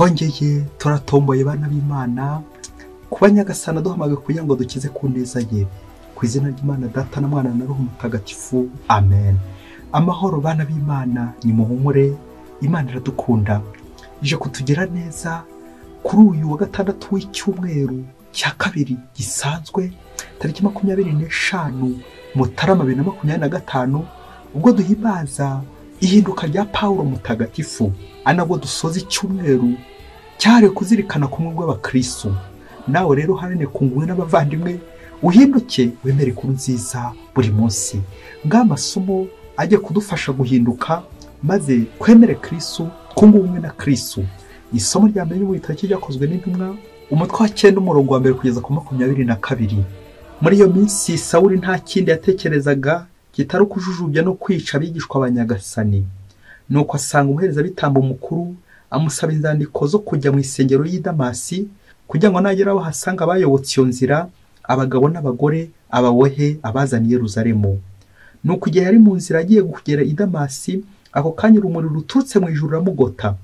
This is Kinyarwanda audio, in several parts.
Twongeye turatomboye bana b'Imana kuba Nyagasani duhamagaye kugira ngo dukize ku neza ye. Ku izina ry'Imana Data na Mwana na Roho Mutagatifu, amen. Amahoro bana b'Imana, nimuhumure, Imana iradukunda, ije kutugira neza kuri uyu wa gatandatu w'icyumweru cya kabiri gisanzwe, tariki 25 Mutarama 2025, ubwo duhimbaza ihinduka rya Paulo Mutagatifu, anabwo dusoza icyumweru cyahariwe kuzirikana kumwe bw'abakristo. Nawe rero uharanire kunga n'abavandimwe, uhinduke wemere inkuru nziza buri munsi. Ngaha amasomo ajye kudufasha guhinduka maze twemere Kristo, twunge ubumwe na Kristo. Isomo rya mbere mu gitabo cy'Ibyakozwe n'Intumwa, umutwe wa 9 umurongo wa 1 kugeza ku 22. Muri iyo minsi Sawuli nta kindi yatekerezaga kitari ukujujubya no kwica abigishwa ba Nyagasani. Nuko asanga umuherezabitambo mukuru, amusaba inzandiko zo kujya mu isengero y'i Damasi, kugira ngo nagera aho ahasanga abayobotse iyo nzira, abagabo n'abagore, ababohe, abazana i Yerusalemu. Nuko igihe yari mu nzira agiye kugera i Damasi, ako kanya urumuri ruturutse mu ijuru ruramugota,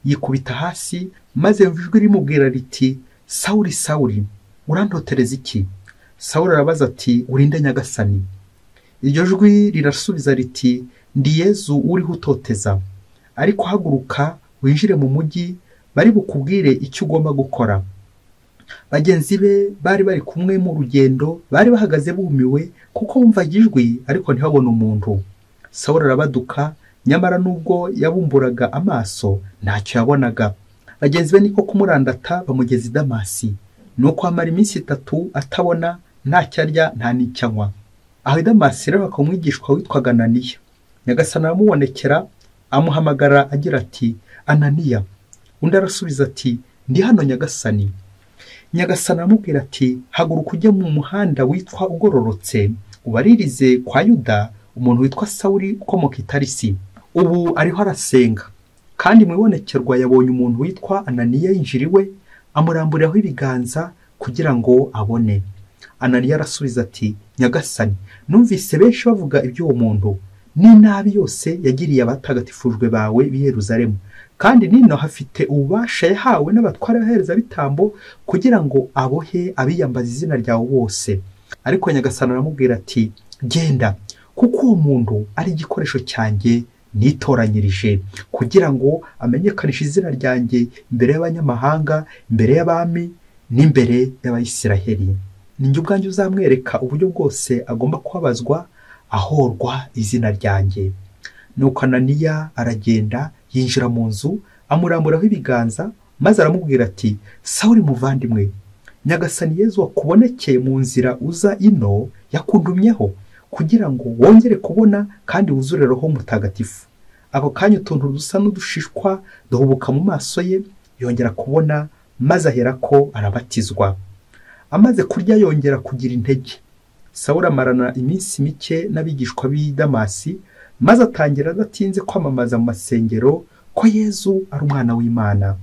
yikubita hasi, maze yumva ijwi rimubwira riti: Sawuli, Sawuli, urantotereza iki? Sawuli arabaza ati: Urinde Nyagasani? Iryo jwi rirasubiza riti: Ndi Yezu uriho utoteza. Ariko haguruka winjire mu mujyi, bari bukubwire icyo ugomba gukora. Bagenzi be bari bari kumwe mu rugendo bari bahagaze bumiwe, kuko bumvaga ijwi ariko ntibabone umuntu. Sawuli arabaduka, nyamara nubwo yabumburaga amaso ntacyo yabonaga. Bagenzi be niko kumurandata bamugeza i Damasi. Nuko amara iminsi 3 atabona, ntacyo arya nta n'icyo anywa. Aho i Damasi rero hakaba umwigishwa witwaga Ananiya. Nyagasani aramubonekera, amuhamagara agira ati: Ananiya. Undi arasubiza ati: Ndi hano Nyagasani. Nyagasani aramubwira ati: Haguruka ujye mu muhanda witwa Ugororotse, ubaririze kwa Yuda umuntu witwa Sawuli ukomoka i Tarisi. Ubu ariho arasenga, kandi mu ibonekerwa yabonye umuntu witwa Ananiya yinjira iwe, amuramburiraho ibiganza kugira ngo abone. Ananiya arasubiza ati: Nyagasani, numvise benshi bavuga iby'uwo muntu n'inabi yose yagiriye abatagatifujwe bawe b'i Yerusalemu, kandi nino hafite ububasha yahawe n'abatware b'abaherezabitambo kugira ngo abohe abiyambaza izina ryawe bose. Ariko Nyagasani aramubwira ati: Genda, kuko uwo muntu ari igikoresho cyanjye nitoranyirije, kugira ngo amenyekanishe izina ryanjye imbere y'abanyamahanga, imbere y'abami n'imbere y'Abayisiraheli. Ninjye ubwanjye uzamwereka uburyo bwose agomba kubabazwa ahorwa izina ryanjye. Nuko Ananiya aragenda, yinjira mu nzu, amuramburaho ibiganza, maze aramubwira ati: Sawuli muvandimwe, Nyagasani Yezu wakubonekeye mu nzira uza ino yakundumyeho kugira ngo wongere kubona kandi wuzure Roho Mutagatifu. Ako kanya utuntu dusa n'udushishwa duhubuka mu maso ye, yongera kubona, maze aherako arabatizwa. Amaze kurya yongera kugira intege. Sawuli amarana iminsi mike n'abigishwa b'i Damasi, maze atangira adatinze kwamamaza mu masengero ko Yezu ari umwana w'Imana.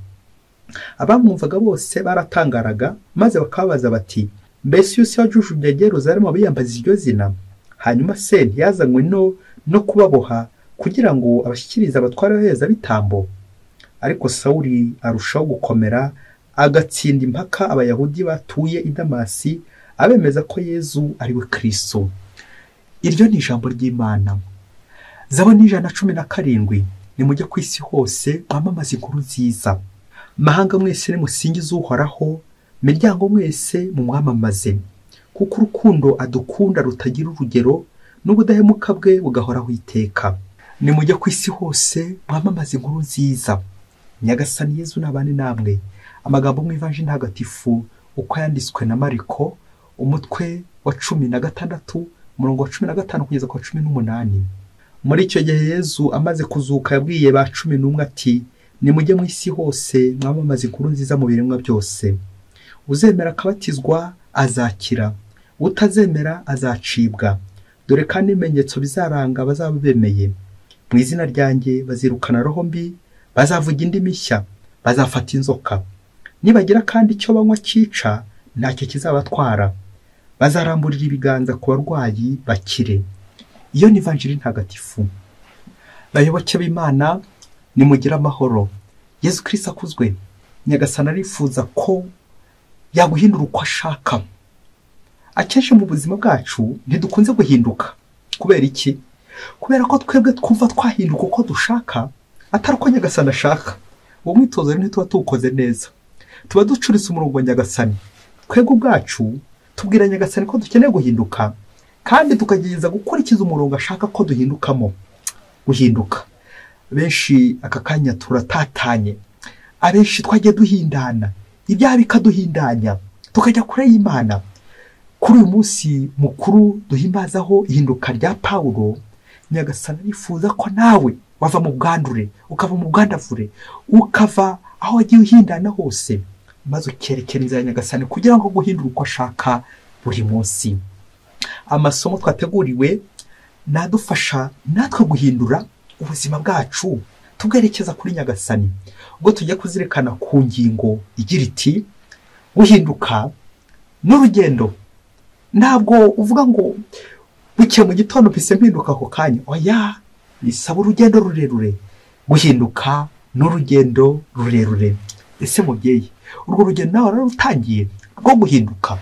Abamwumvaga bose baratangaraga, maze bakababaza bati: Mbese uyu si wajujubya Yerusalemu abiyambaza iryo zina? Hanyuma se ntiyazanywe no kubaboha kugira ngo abashyikirize abatware b'abaherezabitambo? Ariko Sawuli arushaho gukomera, agatsinda impaka Abayahudi batuye i Damasi, abemeza ko Yezu ari we Kristo. Iryo ni ijambo ry'Imana. Zaburi 117: Nimujye ku isi hose mwamamaze inkuru nziza. Mahanga mwese nimusingize Uhoraho, miryango mwese mumwamamaze, kuko urukundo adukunda rutagira urugero, n'ubudahemuka bwe bugahoraho iteka. Nimujye ku isi hose mwamamaze inkuru nziza. Nyagasani Yezu nabane namwe. Amagambo mu Ivanjiri Ntagatifu uko yanditswe na Mariko, umutwe wa 16 umurongo wa 15 kugeza ku 18. Muri icyo gihe Yezu amaze kuzuka yabwiye ba 11 ati: Nimujye mu isi hose mwamamaze inkuru nziza mu biremwa byose. Uzemera akabatizwa azakira, utazemera azacibwa. Dore kandi ibimenyetso bizaranga abazaba bemeye: mu izina ryanjye bazirukana roho mbi, bazavuga indimi nshya, bazafata inzoka, nibagira kandi icyo banywa cyica ntacyo kizabatwara, bazaramburira ibiganza ku barwayi bakire. Iyo ni Ivanjiri Ntagatifu. Bayoboke b'Imana, nimugire amahoro. Yezu Kristo akuzwe. Nyagasani arifuza ko yaguhindura uko ashaka. Akenshi mu buzima bwacu ntidukunze guhinduka. Kubera iki? Kubera ko twebwe twumva twahinduka uko dushaka, atari uko Nyagasani ashaka. Uwo mwitozo rero ntituba tuwukoze neza, tuba ducuritse umurongo wa Nyagasani. Twebwe ubwacu tubwira Nyagasani ko dukeneye guhinduka, kandi tukagerageza gukurikiza umurongo ashaka ko duhindukamo. Guhinduka, benshi aka kanya turatatanye, abenshi twagiye duhindana, ibyaha bikaduhindanya, tukajya kure y'Imana. Kuri uyu munsi mukuru duhimbazaho ihinduka rya Pawulo, Nyagasani arifuza ko nawe wava mu bwandure, ukava mu bwandavure, ukava aho wagiye uhindana hose, maze ukerekera inzira ya Nyagasani kugira ngo guhindure uko ashaka buri munsi. Amasomo twateguriwe nadufasha natwe guhindura ubuzima bwacu tubwerekeza kuri Nyagasani. Ubwo tujya kuzirikana ku ngingo igira iti guhinduka n'urugendo. Ntabwo uvuga ngo buke mu gitondo mpise mpinduka ako kanya, oya, bisaba urugendo rurerure. Guhinduka n'urugendo rurerure. Ese mubyeyi, urwo rugendo nawe wararutangiye rwo guhinduka?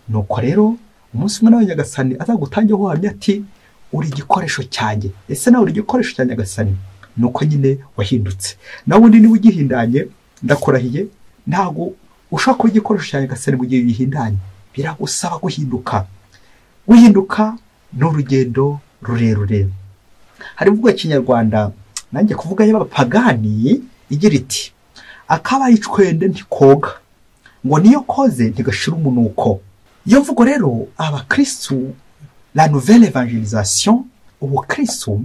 Nuko rero umunsi umwe nawe Nyagasani azagutangeho uhamya ati uri igikoresho cyanjye. Ese nawe uri igikoresho cya Nyagasani? Nuko nyine wahindutse. Nawe undi niba ugihindanye, ndakurahiye, ntabwo ushobora kuba igikoresho cya Nyagasani mu gihe ugihindanye. Biragusaba guhinduka. Guhinduka ni urugendo rurerure. Hari imvugo ya Kinyarwanda nanjye kuvuga y'abapagani igira iti akabaye icwende ntikoga, ngo niyo koze ntigashira umunuko. Iyo mvugo rero abakristu, la nouvelle evangelisation, ubukristu,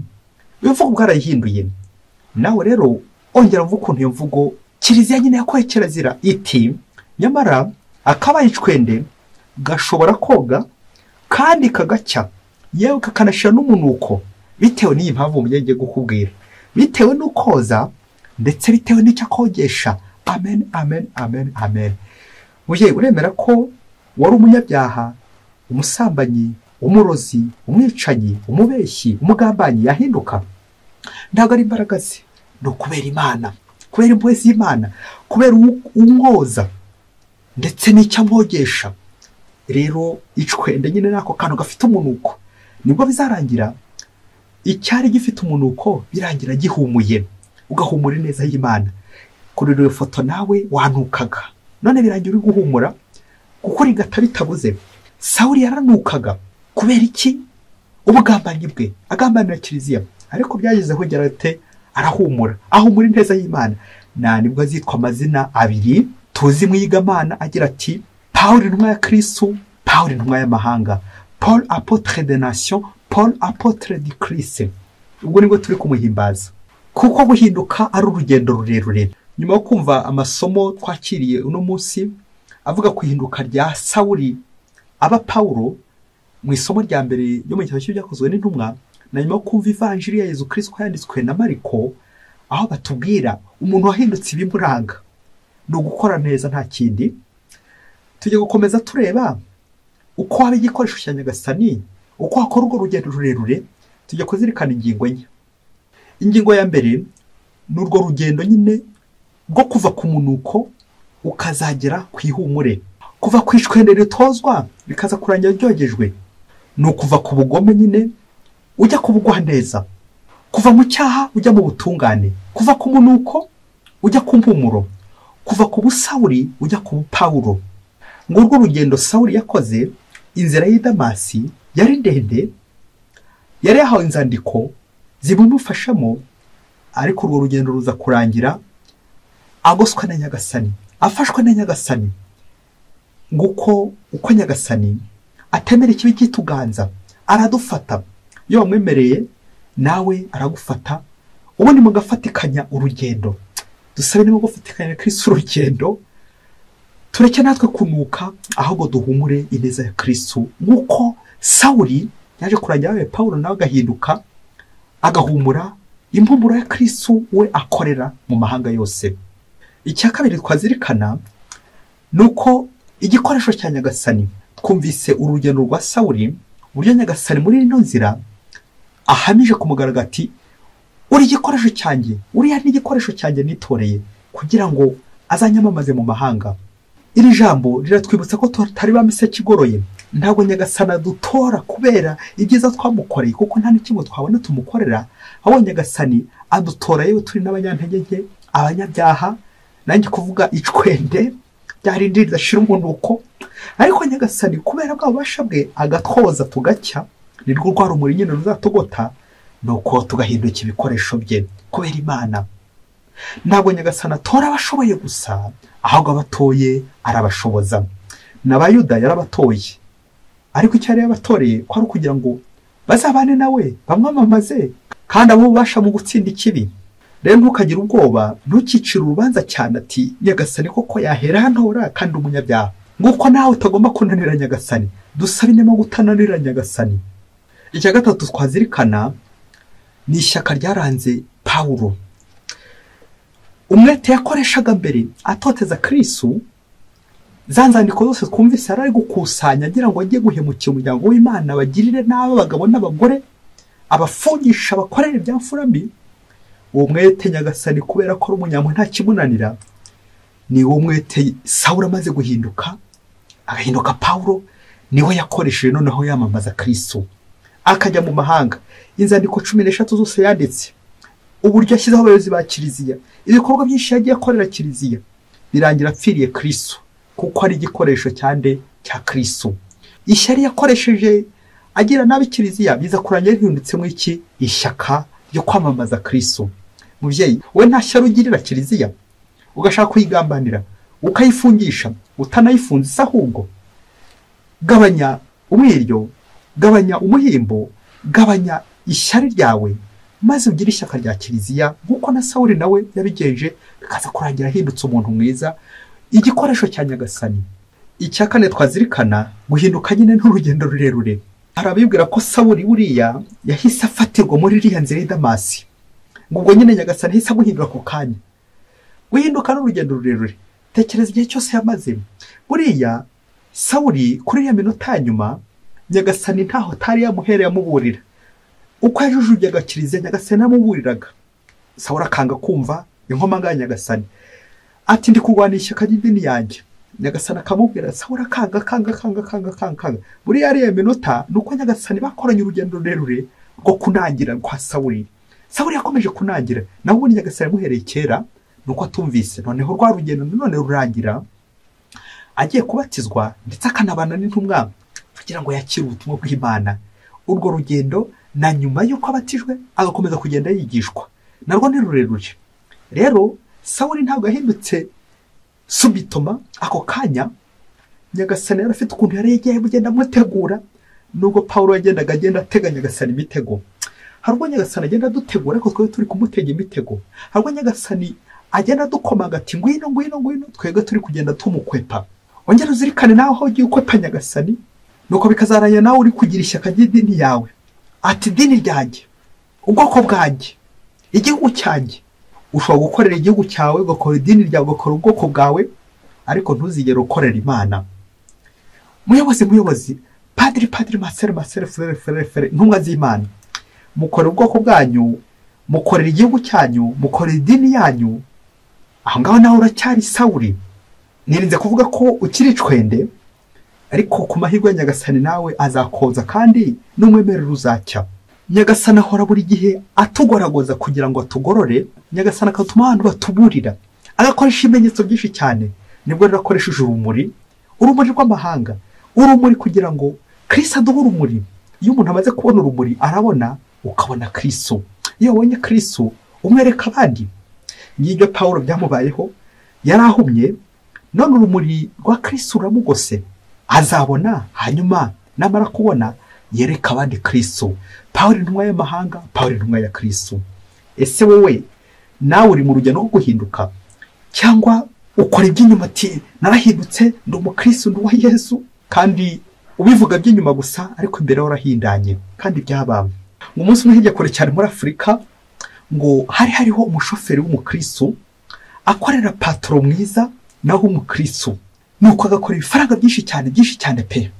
iyo mvugo bwarayihinduye. Nawe rero ongera mvuga ukuntu iyo mvugo Kiliziya nyine yakoye kirazira iti nyamara akabaye icwende gashobora koga kandi kagacya, yewe kakanashira n'umunuko, bitewe n'iyi mpamvu ngiye gukubwira, bitewe n'ukoza ndetse bitewe n'icyo akogesha. Amen, amen, amen, amen. Mubyeyi, uremera ko wari umunyabyaha, umusambanyi, umurozi, umwicanyi, umubeshyi, umugambanyi yahinduka? Ntabwo ari imbaraga ze, ni ukubera Imana, kubera impuhwe z'Imana, kubera umwoza ndetse n'icyo amwogesha. Rero icwende nyine nako kantu gafite umunuko, nibwo bizarangira icyari gifite umunuko birangira gihumuye, ugahumura neza y'Imana. Kuri iyo foto nawe wanukaga, none birangira uri guhumura kuko rigata bitabuze. Sawuli yaranukaga kubera iki? Ubugambanyi bwe, agambanira Kiliziya, ariko byagezeho gerate arahumura, ahumura ineza y'Imana. Na nibwo azitwa amazina abiri tuzi mu iyigamana agira ati Paul intumwa ya Kristo, Paul intumwa y'amahanga, Paul apôtre des nations, Paul apôtre du Christ. Ubwo nibwo turi kumuhimbaza, kuko guhinduka ari urugendo rurerure. Nyuma yo kumva amasomo twakiriye uno munsi avuga ku ihinduka rya Sawuli aba Pawulo mu isomo rya mbere ryo mu gitabo cy'Ibyakozwe n'Intumwa, na nyuma yo kumva Ivanjiri ya Yezu Kristo yanditswe na Mariko, aho batubwira umuntu wahindutse ibimuranga ni ugukora neza nta kindi, tujye gukomeza tureba uko waba igikoresho cya Nyagasani, uko wakora urwo rugendo rurerure. Tujya kuzirikana ingingo enye. Ingingo ya mbere ni urwo rugendo nyine rwo kuva ku munuko ukazagera ku ihumure, kuva ku icwende ritozwa bikaza kurangira ryogejwe, ni ukuva ku bugome nyine ujya ku bugwaneza, kuva mu cyaha ujya mu butungane, kuva ku munuko ujya ku mpumuro, kuva ku busawuli ujya ku bupawulo. Ngurwo rugendo Sawuli yakoze. Inzira y'i Damasi yari ndende, yari yahawe inzandiko zibimufashamo, ariko urwo rugendo ruza kurangira agoswe na Nyagasani, afashwe na Nyagasani. Nguko uko Nyagasani atemera ikibi cyituganza, aradufata. Iyo wamwemereye nawe aragufata, ubundi mugafatikanya urugendo. Dusabe niba gufatikanya na Kristo urugendo, tureke natwe kunuka, ahubwo duhumure ineza ya Kristo, nk'uko Sawuli yaje kurangira abaye Pawulo, nawe agahinduka agahumura impumuro ya Kristo we akorera mu mahanga yose. Icya kabiri twazirikana ni uko igikoresho cya Nyagasani, twumvise urugendo rwa Sawuli, uburyo Nyagasani muri ino nzira ahamije ku mugaragaro ati uri igikoresho cyanjye, uriya ni igikoresho cyanjye nitoreye kugira ngo azanyamamaze mu mahanga. Iri jambo riratwibutsa ko tutari ba miseke igoroye. Ntabwo Nyagasani adutora kubera ibyiza twamukoreye, kuko nta n'ikimwe twabona tumukorera. Aho Nyagasani adutora yewe turi n'abanyantege nke, abanyabyaha, nanjye kuvuga icwende byarindi ridashira umunuko, ariko Nyagasani kubera bwa bubasha bwe agatwoza tugacya, nirwo rwa rumuri nyine ruzatugota, nuko tugahinduka ibikoresho bye kubera Imana. Ntabwo Nyagasani atora abashoboye gusa, ahubwo abatoye arabashoboza. N'Abayuda yarabatoye, ariko icyo yari yabatoreye ko ari ukugira ngo bazabane nawe, bamwamamaze, kandi abo ubasha mu gutsinda ikibi. Rero ntukagire ubwoba, ntukicire urubanza cyane ati Nyagasani koko yahera hantora kandi umunyabyaha. Nguko nawe utagomba kunanira Nyagasani. Dusabe inema gutananira Nyagasani. Icya gatatu twazirikana ni ishyaka ryaranze Pawulo. Umwete yakoreshaga mbere atoteza Kristo, za nzandiko zose twumvise yari ari gukusanya agira ngo ajye guhemukira umuryango w'Imana, bagirire nabi abagabo n'abagore, abafungisha, abakorera ibya mfura mbi. Uwo mwete Nyagasani kubera ko ari umunyamwe nta kimunanira, ni wo mwete Sawuli amaze guhinduka agahinduka Pawulo, niwe yakoresheje noneho yamamaza Kristo akajya mu mahanga. Inzandiko 13 zose yanditse, uburyo yashyizeho abayobozi ba kiliziya, ibikorwa byinshi yagiye akorera kiliziya, birangira apfiriye Kristo, kuko ari igikoresho cyande cya Kristo. Ishyari yakoresheje agira nabi kiliziya biza kurangira rihindutse iki? Ishyaka ryo kwamamaza Kristo. Mubyeyi, we nta shyari ugirira kiliziya, ugashaka kuyigambanira, ukayifungisha, utanayifunze se ahubwo. Gabanya umwiryo, gabanya umuhimbo, gabanya ishyari ryawe, maze ugire ishyaka rya kiliziya nk'uko na Sawuli nawe yabigenje, bikaza kurangira ahindutse umuntu mwiza, igikoresho cya Nyagasani. Icya kane twazirikana, guhinduka nyine n'urugendo rurerure. Hari abibwira ko Sawuli buriya yahise afatirwa muri iriya nzira y'i Damasi, ngo ubwo nyine Nyagasani yahise amuhindura ako kanya. Guhinduka n'urugendo rurerure, tekereza igihe cyose yamaze. Buriya Sawuli kuri iriya minota ya nyuma, Nyagasani ntaho atari yamuhereye amuburira. Uko yajujubyaga kiliziya, Nyagasani yamuburiraga. Sawuli akanga kumva inkomanga ya Nyagasani, ati ndi kurwana ishyaka ry'idini yanjye. Nyagasani akamubwira, Sawuli akanga akanga akanga akanga akanga. Buriya ariya minota nuko Nyagasani bakoranye urugendo rurerure rwo kunangira kwa Sawuli. Sawuli yakomeje kunangira, naho ubundi Nyagasani yamuhereye kera, nuko atumvise. Noneho rwa rugendo none rurangira agiye kubatizwa, ndetse akanabana n'intumwa kugira ngo yakire ubutumwa bw'Imana. Urwo rugendo na nyuma y'uko abatijwe agakomeza kugenda yigishwa, narwo ni rurerure. Rero Sawuli ntabwo yahindutse subitoma ako kanya. Nyagasani yari afite ukuntu yari yagiye kugenda amutegura, nubwo Pawulo yagendaga agenda atega Nyagasani imitego. Hari ubwo Nyagasani agenda adutegura, ariko twebwe turi kumutega imitego. Hari ubwo Nyagasani agenda adukomaga ati ngwino ngwino ngwino, twebwe turi kugenda tumukwepa. Ongera uzirikane nawe aho ugiye ukwepa Nyagasani, nuko bikazarangira nawe uri kugira ishyaka ry'idini yawe, ati idini ryanjye, ubwoko bwanjye, igihugu cyanjye. Ushobora gukorera igihugu cyawe, ugakora idini ryawe, ugakora ubwoko bwawe, ariko ntuzigere ukorera Imana. Muyobozi, muyobozi, padiri, padiri, masere, masere, frere, frere, frere, intumwa z'Imana, mukora ubwoko bwanyu, mukorera igihugu cyanyu, mukorera idini yanyu. Aho ngaho nawe uracyari Sawuli. Nirinze kuvuga ko ukiri icwende, ariko ku mahirwe ya Nyagasani nawe azakoza, kandi n'umwemerera uzacya. Nyagasani ahora buri gihe atugoragoza kugira ngo atugorore. Nyagasani akatuma abantu batuburira, agakoresha ibimenyetso byinshi cyane. Nibwo rero akoresheje urumuri, urumuri rw'amahanga, urumuri kugira ngo Kristo aduhe urumuri. Iyo umuntu amaze kubona urumuri arabona, ukabona Kristo. Iyo wabonye Kristo umwereka abandi. Ngibyo Pawulo byamubayeho, yari ahumye, none urumuri rwa Kristo ruramugose, azabona, hanyuma namara kubona yereka abandi Kristo. Pawulo intumwa y'amahanga, Pawulo intumwa ya Kristo. Ese wowe nawe uri mu rugendo rwo guhinduka, cyangwa ukora iby'inyuma ati narahindutse, ndi umukristo, ndi uwa Yesu, kandi ubivuga by'inyuma gusa, ariko imbere warahindanye? Kandi byabamwe. Ngo umunsi umwe hirya kure cyane muri Afurika, ngo hari hariho umushoferi w'umukristo akorera patro mwiza naho umukristo, nuko agakora ibifaranga byinshi cyane byinshi cyane pe.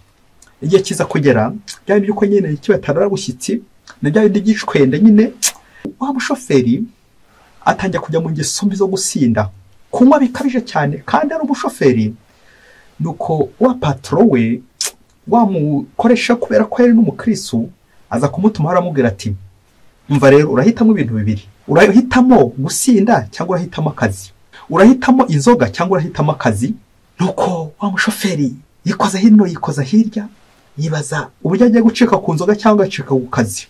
Igihe kiza kugera, byari byuko nyine kibatarara bushyitsi, na bya bindi by'icwende nyine, wa mushoferi atangira kujya mu ngeso mbi zo gusinda. Kunywa bikabije cyane kandi ari umushoferi. Nuko wa patro we wamukoresha kubera ko yari n'umukristo aza kumutuma aramubwira ati umva rero urahitamo ibintu bibiri, urahitamo gusinda cyangwa urahitamo akazi, urahitamo inzoga cyangwa urahitamo akazi. Nuko wa mushoferi yikoza hino yikoza hirya, yibaza uburyo agiye gucika ku nzoga cyangwa agacika ku kazi.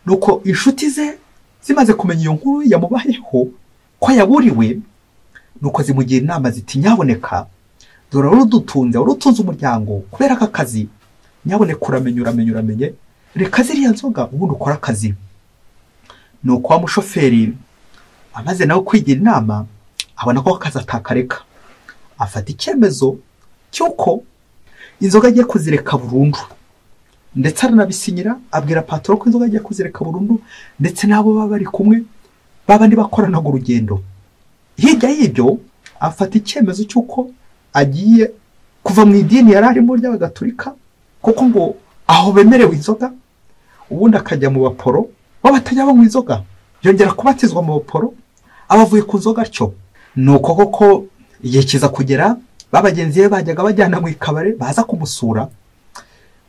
Nuko inshuti ze zimaze kumenya iyo nkuru yamubayeho ko yaburiwe, nuko zimugira inama ziti nyaboneka dore urudutunze urutunze umuryango kubera aka kazi, nyaboneka uramenye uramenye uramenye, reka ziriya nzoga ubundi ukora akazi. Nuko wa mushoferi amaze nawe kwigira inama abona ko akazi atakareka, afata icyemezo cy'uko inzoga agiye kuzireka burundu, ndetse aranabisinyira abwira patro ko inzoga agiye kuzireka burundu, ndetse n'abo baba bari kumwe babandi bakoranaga urugendo. Hirya y'ibyo afata icyemezo cy'uko agiye kuva mu idini yari arimo ry'Abagatulika, kuko ngo aho bemerewe inzoga, ubundi akajya mu baporo bo batajya banywa inzoga, yongera kubatizwa mu baporo abavuye ku nzoga atyo. Nuko koko igihe kiza kugera babagenzi be bajyaga bajyana mu ikabare baza kumusura,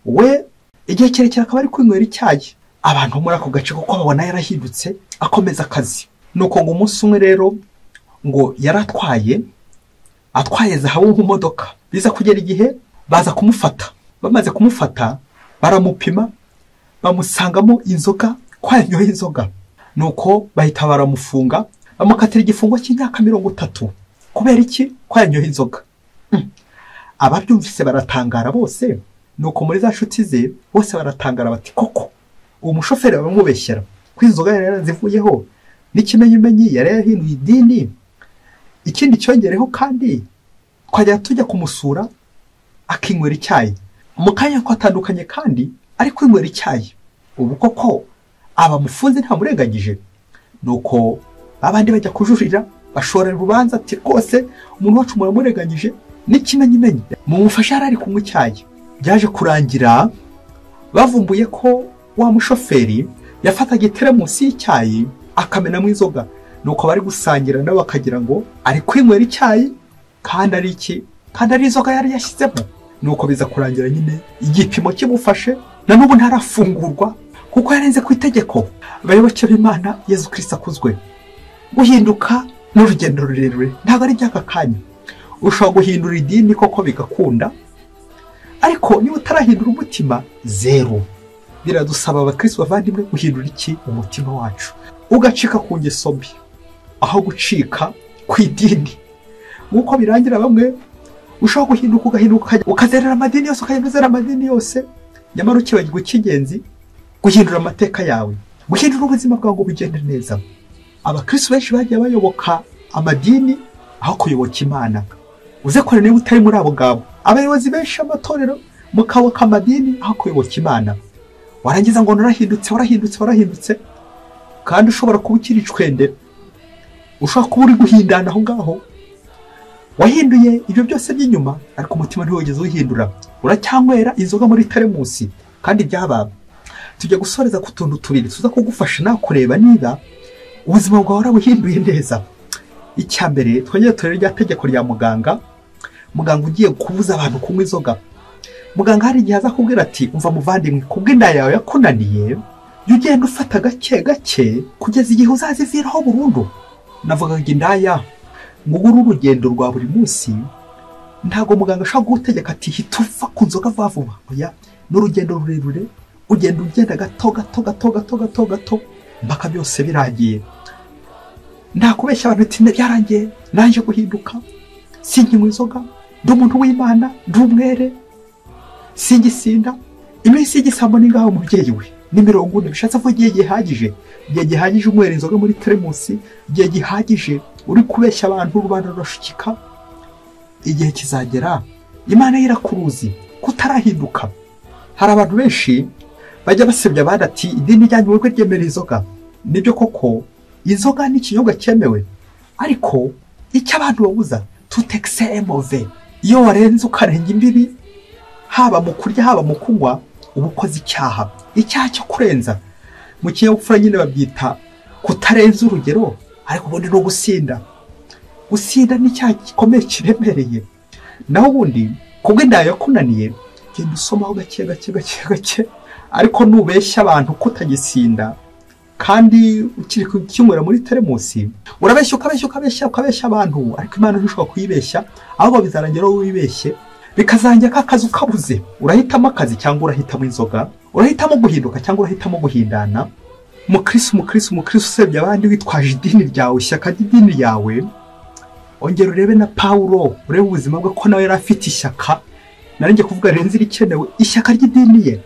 we igihe kirekire akaba ari kwinywera icyayi. Abantu muri ako gace kuko babona yarahindutse akomeza akazi. Nuko ngo umunsi umwe rero ngo yaratwaye atwaye zahabu mu modoka, biza kugera igihe baza kumufata. Bamaze kumufata baramupima bamusangamo inzoga, ko yanyoye inzoga. Nuko bahita baramufunga bamukatira igifungo cy'imyaka 30. Kubera iki? Ko yanyoye inzoga. Ababyumvise baratangara bose. Nuko muri za nshuti ze bose baratangara bati koko uwo mushoferi bamubeshyera ko inzoga yari yarazivuyeho, n'ikimenyimenyi yari yarahinduye idini. Ikindi cyongereho kandi twajya tujya kumusura akinywera icyayi mu kanya ko atandukanye kandi ari kwinywera icyayi. Ubu koko abamufunze ntamurengagije. Nuko abandi bajya kujurira bashora urubanza ati rwose umuntu wacu muramurengagije n'ikimenyimenyi mumufashe yari ari kunywa icyayi. Byaje kurangira bavumbuye ko wa mushoferi yafataga iteremusi y'icyayi akamenamo inzoga. Nuko bari gusangira nabo bakagira ngo ari kwinywera icyayi kandi ari iki, kandi ari inzoga yari yashyizemo. Nuko biza kurangira nyine igipimo kimufashe, na n'ubu ntarafungurwa kuko yarenze ku itegeko. Abayoboke b'Imana, Yezu Kristo akuzwe. Guhinduka n'urugendo rurerure ntabwo ari iby'aka kanya. Ushobora guhindura idini koko bigakunda, ariko niba utarahindura umutima zero. Biradusaba abakristo bavandimwe guhindura iki? Umutima wacu, ugacika ku ngeso mbi aho gucika ku idini. Nk'uko birangira bamwe ushobora guhinduka ugahinduka ukazerera amadini yose, ukagenda amadini yose, nyamara ukibagirwa icy'ingenzi, guhindura amateka yawe, guhindura ubuzima bwawe ngo bugende neza. Abakristo benshi bagiye bayoboka amadini aho kuyoboka Imana. Uze kure niba utari muri abo ngabo. Abayobozi benshi amatorero mukaboka amadini aho kuyoboka Imana. Warangiza ngo narahindutse warahindutse warahindutse, kandi ushobora kuba ukiri icwende, ushobora kuba uri guhindana aho ngaho. Wahinduye ibyo byose by'inyuma ariko umutima ntiwigeze uwuhindura, uracyanywera inzoga muri teremusi kandi byababa. Tujya gusoreza ku tuntu tubiri tuza kugufasha nawe kureba niba ubuzima bwawe warabuhinduye neza. Icya mbere, twongere turebe rya tegeko rya muganga. Muganga ugiye kubuza abantu kunywa inzoga, muganga hari igihe aza kubwira ati umva muvandimwe, kubw'inda yawe yakunaniye jya ugenda ufata gake gake kugeza igihe uzaziviraho burundu. Navugaga indaya ngo uru urugendo rwa buri munsi, ntabwo muganga ashobora kugutegeka ati hita uva ku nzoga vuba vuba. Oya, ni urugendo rurerure, ugenda ugenda gato gato gato gato gato gato mpaka byose birangiye. Nta kubeshya abantu ati byarangiye naje guhinduka, sinkinywa inzoga, ndi umuntu w'Imana, ndi umwere, singisinda. Iminsi y'igisambo ni ngaho umubyeyi we ni 40, bishatse avuga igihe gihagije, igihe gihagije unywera inzoga muri teremusi, igihe gihagije uri kubeshya abantu, rubanda rurashukika. Igihe kizagera Imana irakuruzi kutarahinduka. Hari abantu benshi bajya basebya abandi ati idini ryanyu mwebwe ryemera inzoga. Nibyo koko inzoga ni ikinyobwa cyemewe, ariko icyo abantu babuza tutekse move, iyo warenze ukarenga imbibi haba mu kurya haba mu kunywa uba ukoze icyaha. Icyaha cyo kurenza mu kinyabupfura nyine babyita kutarenza urugero, ariko ubundi no gusinda. Gusinda ni icyaha gikomeye kiremereye. Naho ubundi kubw'inda yakunaniye, genda usomaho gake gake gake gake, ariko nubeshya abantu ko utagisinda kandi ukiri kukinywera muri teremusi, urabeshya ukabeshya ukabeshya ukabeshya abantu, ariko Imana ntishobora kuyibeshya, ahubwo bizarangira wowe wibeshye, bikazangira ka kazi ukabuze. Urahitamo akazi cyangwa urahitamo inzoga, urahitamo guhinduka cyangwa urahitamo guhindana. Mukristo, mukristo, mukristo usebya abandi witwaje idini ryawe, ishyaka ry'idini ryawe, ongera urebe na Pawulo, urebe ubuzima bwe ko nawe yari afite ishyaka, narinjye kuvuga renze irikenewe, ishyaka ry'idini ye,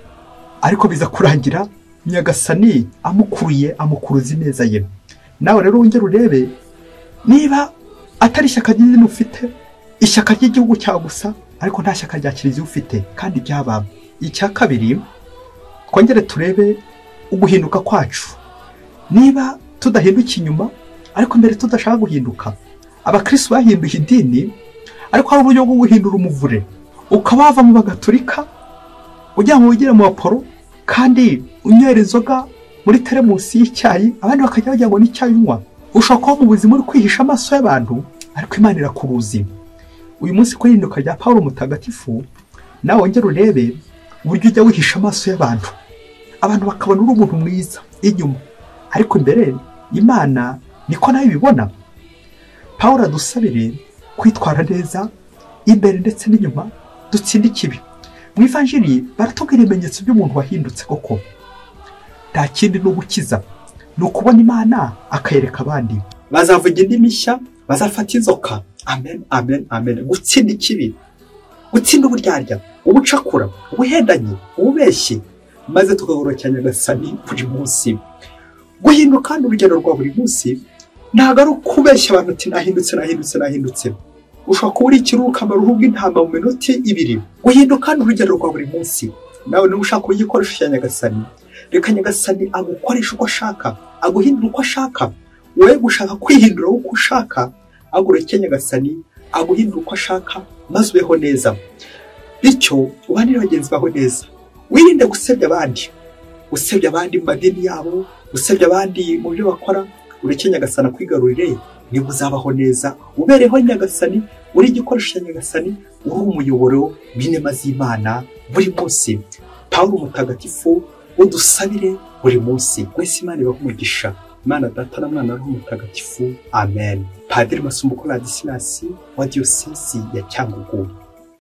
ariko biza kurangira Nyagasani amukuruye, amukuruza ineza ye. Nawe rero wongera urebe niba atari ishyaka ry'idini ufite, ishyaka ry'igihugu cyawe gusa, ariko nta shyaka rya kiliziya ufite, kandi byaba. Icya kabiri, twongere turebe uguhinduka kwacu. Niba tudahinduka inyuma, ariko mbere tudashaka guhinduka. Abakristo bahinduye idini, ariko hari uburyo bwo guhindura umuvure, ukaba wava mu Bagatolika ujya mu wigire mu Baporo, kandi unywera inzoga muri teremusi y'icyayi, abandi bakajya bagira ngo n'icyayi unywa. Ushobora kuba mu buzima uri kwihisha amaso y'abantu, ariko Imana irakuruzi. Uyu munsi ku ihinduka rya Pawulo Mutagatifu, nawe wongere urebe uburyo ujya wihisha amaso y'abantu, abantu bakabona uri umuntu mwiza inyuma, ariko imbere Imana niko nayo ibibona. Pawulo adusabire kwitwara neza imbere ndetse n'inyuma, dutsinde ikibi. Mu Ivanjiri baratubwira ibimenyetso by'umuntu wahindutse koko. Nta kindi ni ugukiza, ni ukubona Imana akayereka abandi. Bazavuga indimi nshya, bazafata inzoka. Amen, amen, amen. Gutsinda ikibi, gutsinda uburyarya, ubucakura, ubuhendanyi, ububeshyi, maze tukagororokera Nyagasani buri munsi. Guhinduka ni urugendo rwa buri munsi, ntabwo ari ukubeshya abantu uti nahindutse, nahindutse, nahindutse. Ushobora kuba uri ikiruhu ukamara uruhu rw'intama mu minota 2. Guhinduka ni urugendo rwa buri munsi. Nawe niba ushaka kuba igikoresho cya Nyagasani, reka Nyagasani agukoreshe uko ashaka, aguhindura uko ashaka. Wowe gushaka kwihindura uko ushaka, agureke Nyagasani aguhindura uko ashaka, maze ubeho neza. Bityo ubanire bagenzi bawe neza, wirinde gusebya abandi, usebya abandi mu madini yabo, usebya abandi mu byo bakora. Ureke Nyagasani akwigarurire, niba uzabaho neza, ubereho Nyagasani, uri igikoresho cya Nyagasani, uri umuyoboro w'inema z'Imana buri munsi. Pawulo Mutagatifu udusabire buri munsi. Mwese Imana ibahe umugisha. Imana Data na Mwana na Roho Mutagatifu. Amen. Padiri Masumbuko Ladislas wa Diyosezi ya Cyangugu.